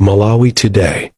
Malawi Today.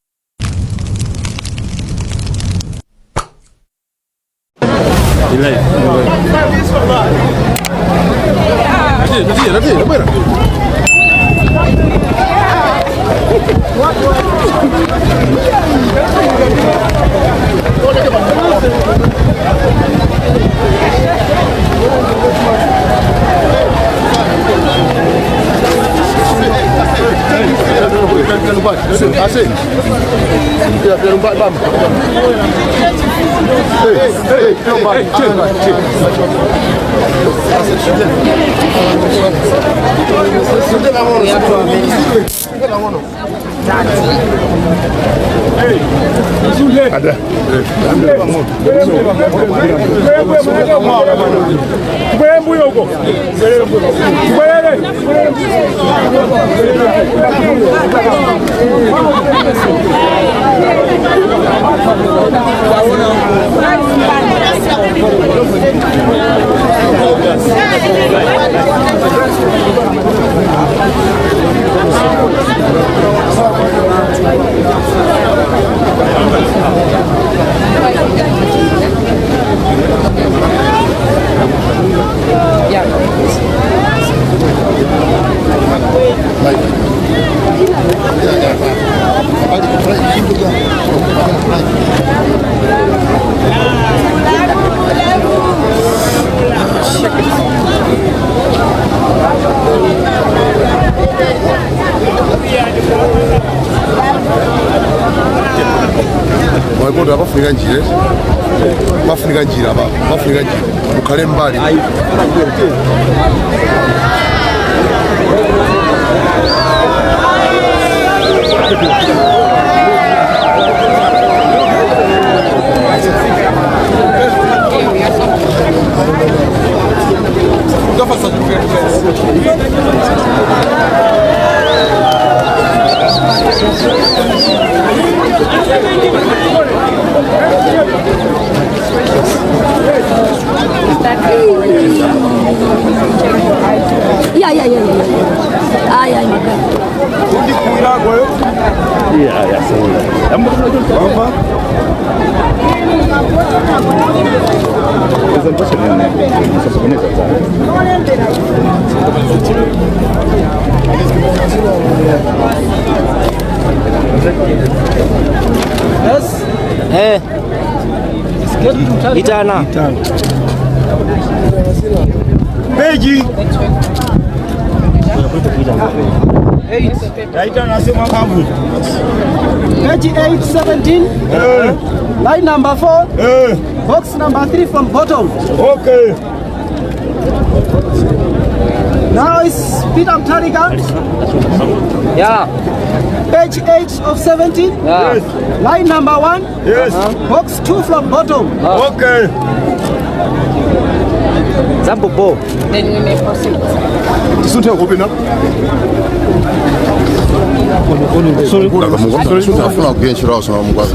Maikondo apafunika njira, pafunika njira apa, pafunika njira, mukhale mbali. Yeah, yeah, yeah, yeah. Ay, ay, my God. Eh. Itana. Peji. Page 817, line number 4, box number 3 from bottom. Okay. Now is Peter Mutharika, Yeah. page 8 of 17, Yeah. line number 1, Yes. box 2 from bottom. Okay. Zambobo. Then we may proceed. Tisunthe kupina. Afuna kuyenchera usana mukwaza.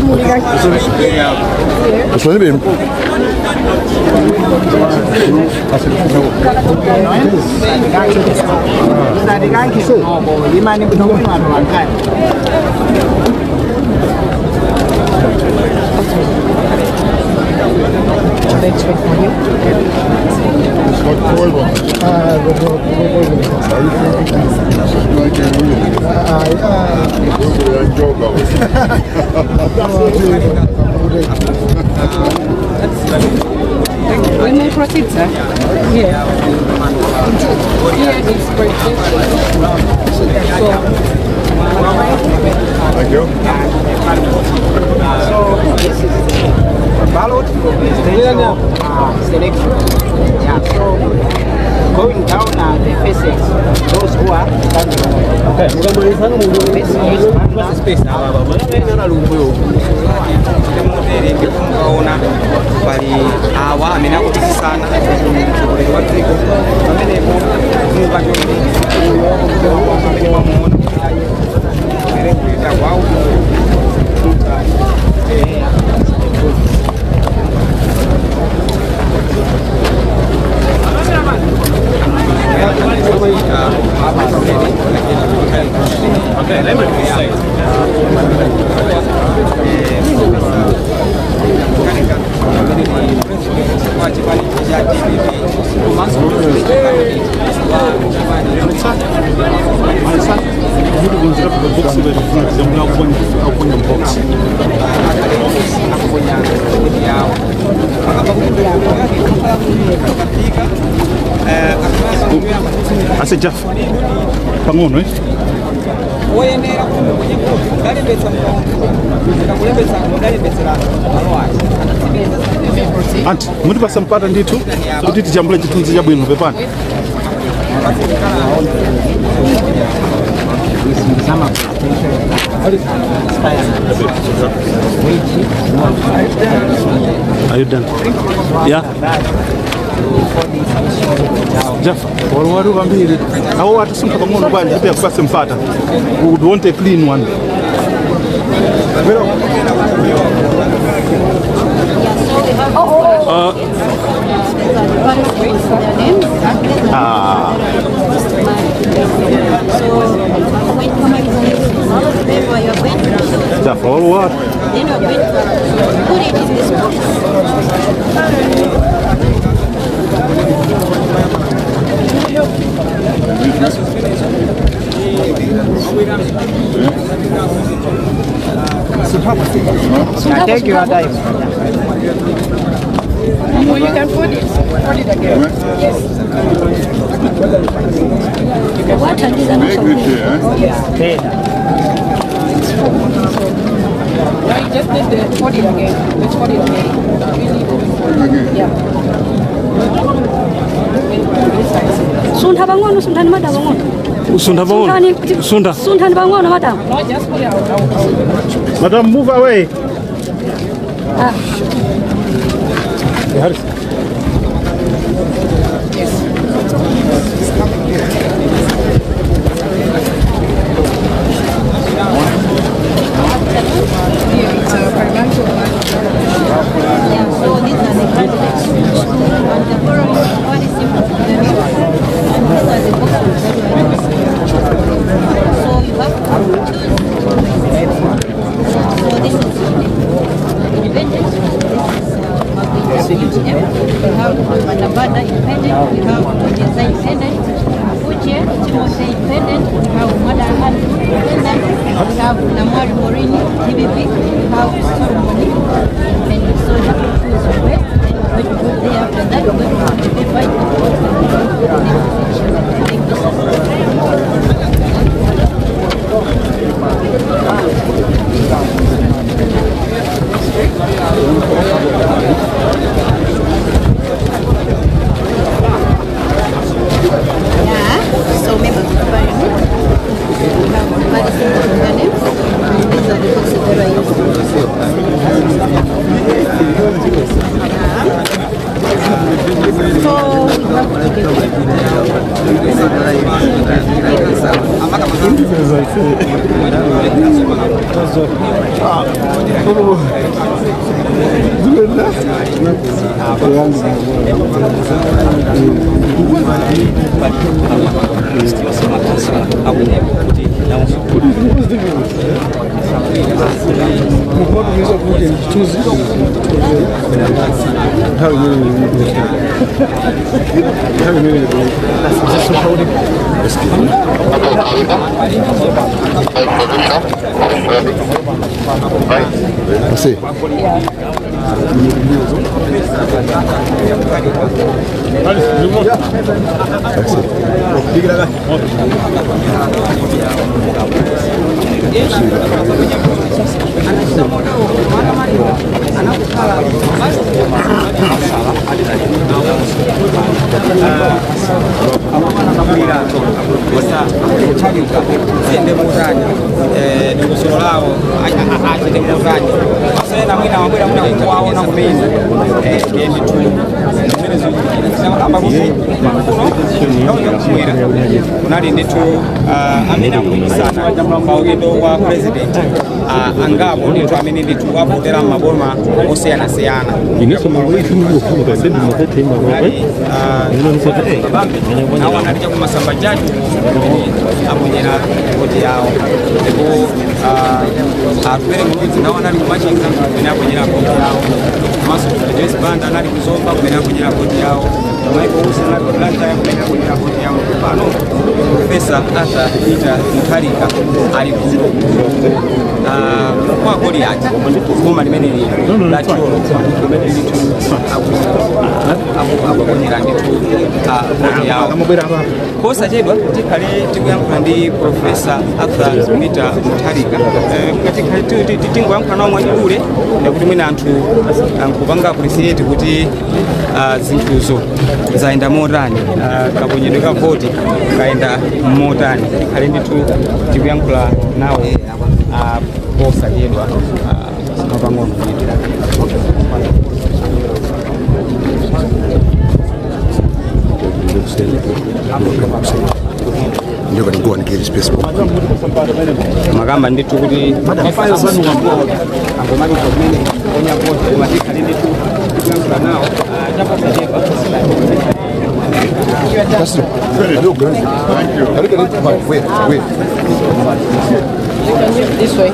Usoni benu. Let's wait for you. We may proceed, sir. Here. Here is presidential. So, Thank you. So this is ballot for presidential selection. Yeah, so going down the faces, those who are standing. This is Ndikuona pali awa amene akupikisana mtsogoleri wa dziko pamenepo amene mwamuona amene kuita kwawo. Okay, let me Wa chipani cha DPP komanso wa chipani. Box. Akuponya voti yawo akamba kuti ndondomeko yake ikhala kuti akafika akhalanso kuyamba Ase Jeff. Pang'ono, eh? Woyenera kuti muponye voti mudalembetsa, kakulembetsa mudalembetsera malo ake anatsimikiza. Anti, mutipasa mpata ndithu kuti tijambule chithunzi chabwino, pepani. Some of the aspirants which Are you done? Yeah. Jeff, waru vambiri. Awo watusumpha pang'ono bwanji kuti akupase mpata. We would want a clean one. Ah. Jeff, waru waru. Then we're going to put it in this box. Take your time. Well, you can put it again. Yes. Wathandiza. Tena. No, you just need to put it again. Let's put it again. Really, yeah. Suntha pang'ono, sunthani madam pang'ono. Sunda pang'ono. Sunthani kuti- Sunda. Sunthani pang'ono, madam. No, just put it out. Out. Madam, move away. Ah. Harris. Yes. Here it's a financial Yeah, so these are the candidates. And the forum is very simple. And these are the boxes that we are using. So you have to choose. So this is independent. This is UTM. We have Bandabanda independent. We have Ojeza independent. Uche Timothy independent. We have Mada Andrew independent. We have Namwari Morini DPP. We have Solomon independent. So you have to choose your way. Then we're going to go there. After that, we're going to put the paper in the box and we go to the next section. Thank you, sir. Yeah, so members of parliament, we have very simple their names. These are the boxes that are used. Yeah. So we have to get Kuti nawonso Nthawi imene Ase. Ziyende motani, dongosolo lawo achite motani, asena mwina wabwera mwina kuwaona kumene, ndiye ndithu. Zimene zikuchitika kuti kuno gawo chakumwera kunali ndithu amene akupikisana pa udindo wa president angapo ndithu amene ndithu avotera m'maboma osiyanasiyana. Kunali Kabambe, nawo anali chakumasamba chacho kumene aponyera voti yawo, ndipo Atupele Muluzi nawo anali kumachinga kumene aponyera voti yawo, komanso Joyce Banda anali kuzomba kumene aponyera voti yawo, Michael Usi anali ku Blantyre kumene aponyera voti yawo. Pano Professor Arthur Peter Mutharika ali kuno kwa Goliati, boma limeneli la Thyolo, kumene ndithu akuponyera ndithu voti yawo. Posachedwa tikhale tikuyankhula ndi Professor Arthur Peter Mutharika. Tikhale tingoyankhula nawo mwachidule kuti mwina anthu nkupanga appreciate kuti zinthuzo zayenda motani, kaponyedwe ka voti kayenda motani. Tikhale ndithu tikuyankhula nawo posachedwa pang'ono. You can go and get space. Makamba ndithu kuti angomaliza kumene kuponya voti, koma tikhale ndithu tikuyankhula nawo chaposachedwa. Thank you. Wait, wait. You can use this way.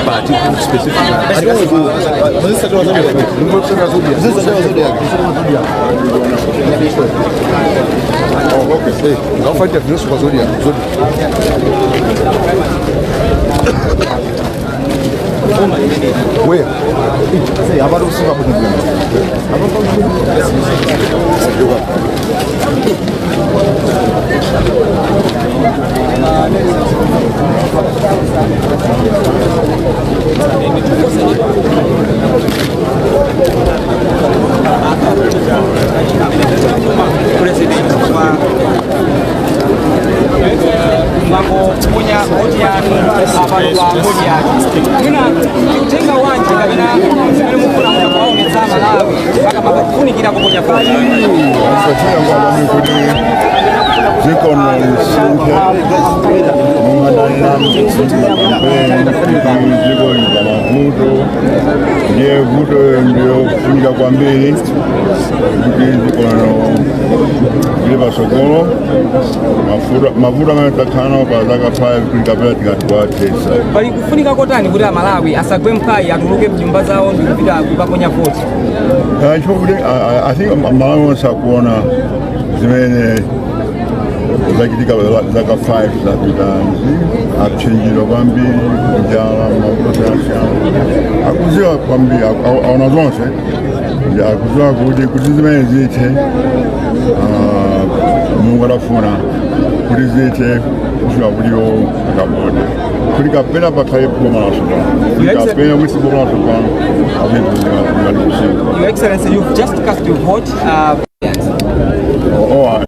But specifically Oh, okay. Hey, go find the Zodiac. Zodiac. Where? Say, about to see what President wa mwangoponya voti yanu apano pa Goliati, mwina uthenga wanji kapena zimene mufuna kuwaonetsa Malawi makamaka kufunikira kuponya voti? Kuti dziko lisinthe monga kampeni kuti dziko lili mavuto, ndiye vuto ndiyo kufunika kwambiri kuti dziko lili pasogolo. Mavuto amene takhala nawo pa zaka 5 kuti kapena tikatiwathetsa. Pali kufunika kotani kuti Amalawi asagwe mphwayi, atuluke mnyumba zawo ndikupita kukaponya voti? Chifukwa kuti I think Malawi onse akuona zimene zachitika zaka 5 zapitazi, apsinjidwa kwambiri, njala, mavuto osiyanasiyana, akuziwa kwambiri, aona zonse. Ndi akuziwa kuti zimene zithe, Mulungu adafuna kuti zithe kufika kuti iwo akavote kuti kapena pakhale boma latsopano, kuti kapena kuti boma latsopano azinthu zingati kusintha. Your Excellency, you've just cast your vote. Or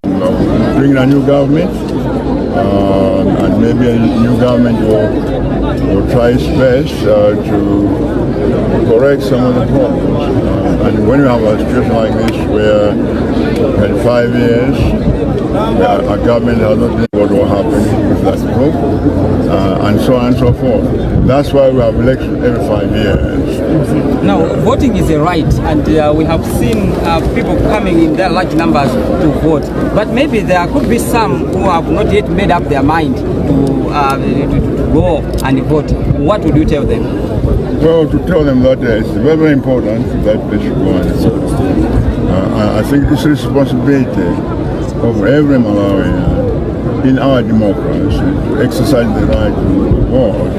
bring a new government, and maybe a new government will try its best to correct some of the problems. And when you have a situation like this where in 5 years a government has not been, what will happen with that group, and so on and so forth. That's why we have elections every 5 years. Now, voting is a right, and we have seen people coming in their large numbers to vote. But maybe there could be some who have not yet made up their mind to go and vote. What would you tell them? Well, to tell them that it's very, very important that they should go and vote. I think it's a responsibility of every Malawian in our democracy to exercise the right to vote,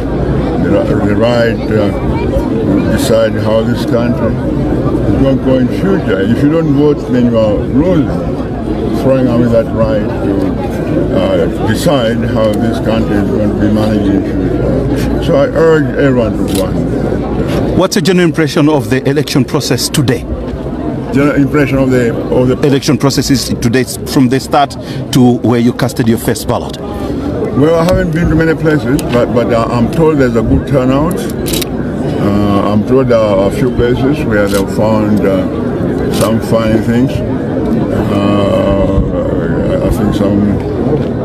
the right to decide how this country is going to go in future. If you don't vote, then you are losing, throwing away that right to decide how this country is going to be managed in future. So I urge everyone to go and vote. What's your general impression of the election process today? General impression of the election processes today, from the start to where you casted your first ballot? Well, I haven't been to many places, but I'm told there's a good turnout. I'm told there are a few places where they found some funny things. I think some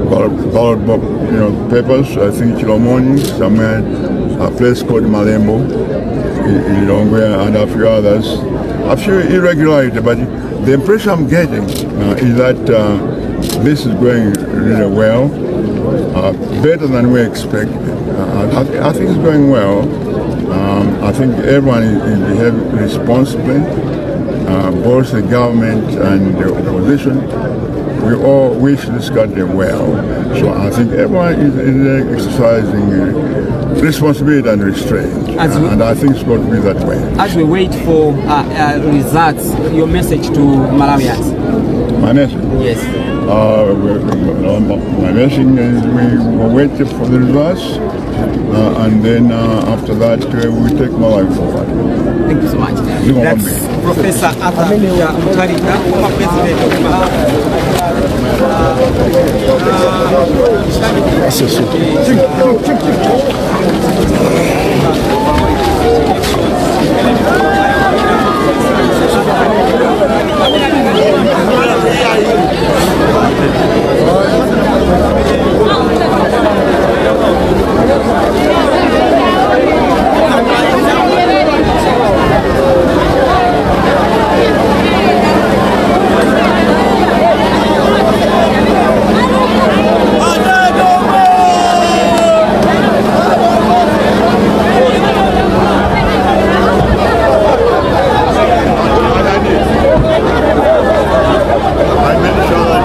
ballot papers. I think Chilomoni, somewhere, a place called Malembo in Lilongwe, and a few others. A few irregularities, but the impression I'm getting is that this is going really well, better than we expected. I think it's going well. I think everyone is behaving responsibly, both the government and the opposition. We all wish this country well. So I think everyone is exercising responsibility and restraint. And I think it's going to be that way. As we wait for results, your message to Malawians? My message? Yes. My message is we will wait for the results, and then after that we take Malawi forward. Thank you so much. That's Professor Arthur Peter Mutharika, former president of Malawi. I made sure that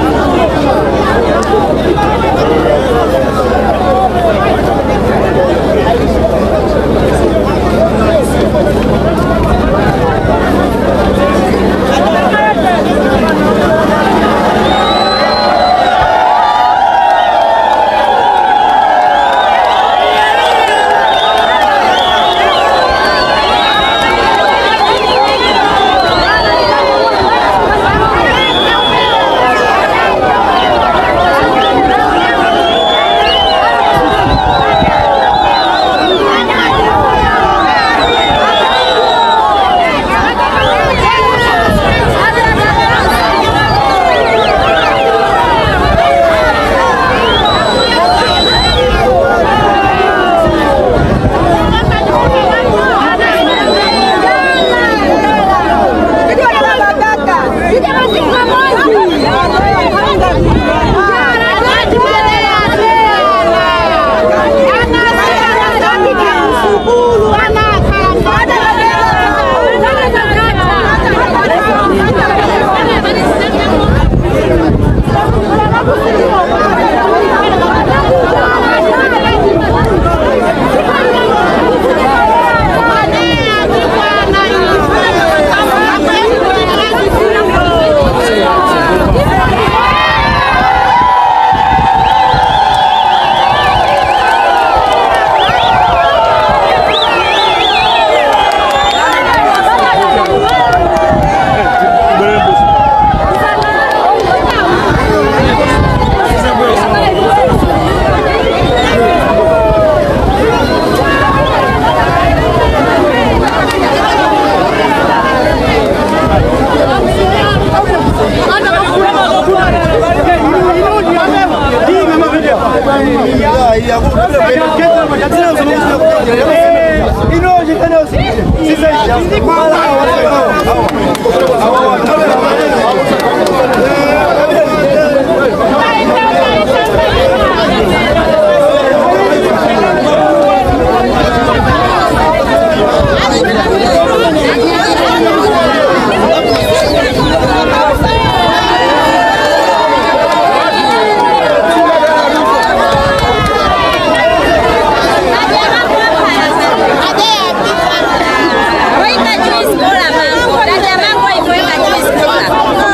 Weka juice cola mango. Dada mango ipo weka juice cola.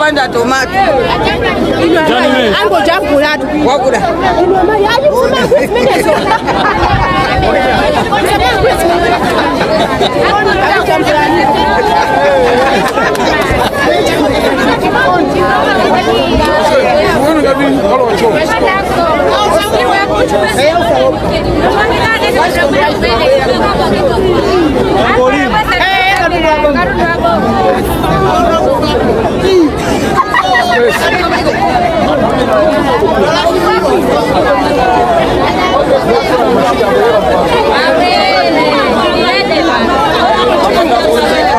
Opanda tomato. Angojambulatu. Wakuda.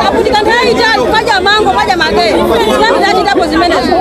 Aputika nthawi itali kaja mango kaja make zinamidachitapo zimenezo.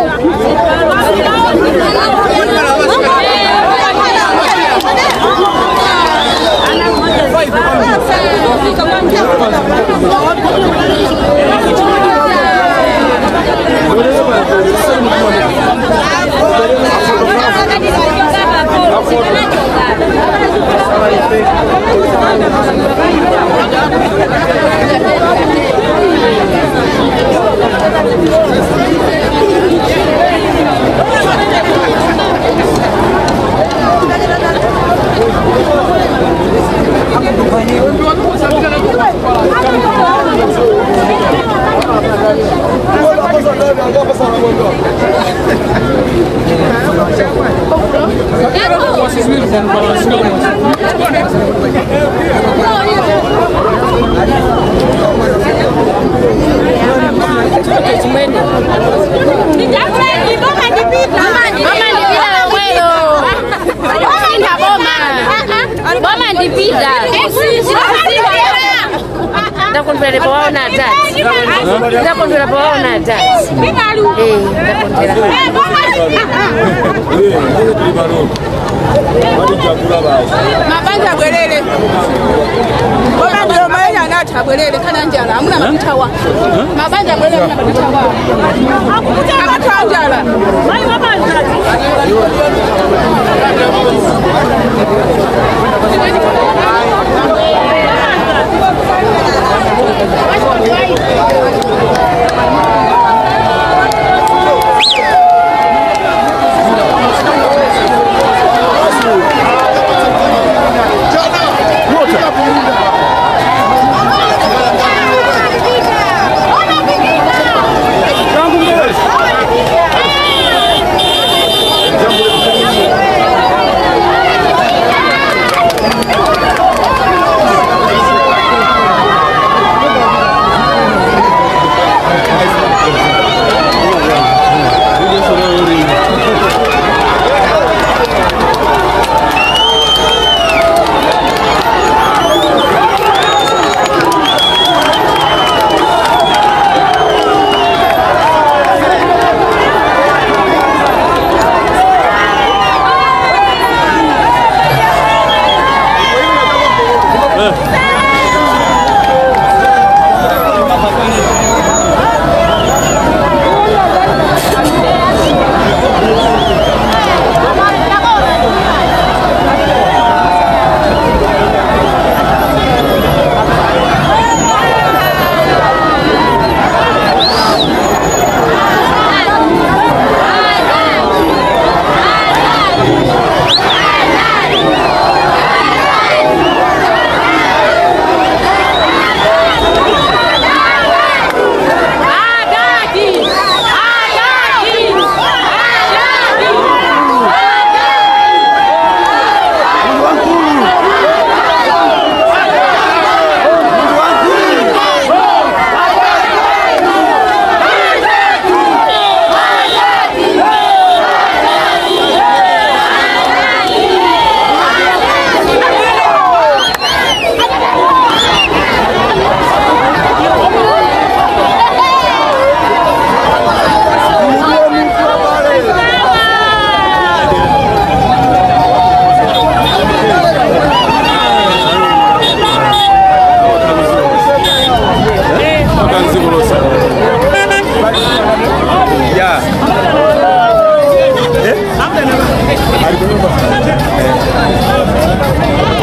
Boma ndipita. Ndakondwera pawaona atati. Ndakondwera pawaona atati. Eh, ndakondwera. Mabanja abwerere. Boma ndio maana anati abwerere kana njala hamuna mapitawa. Mabanja abwerere hamuna mapitawa. Akutaka njala.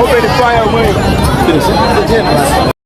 Open fire, mwe.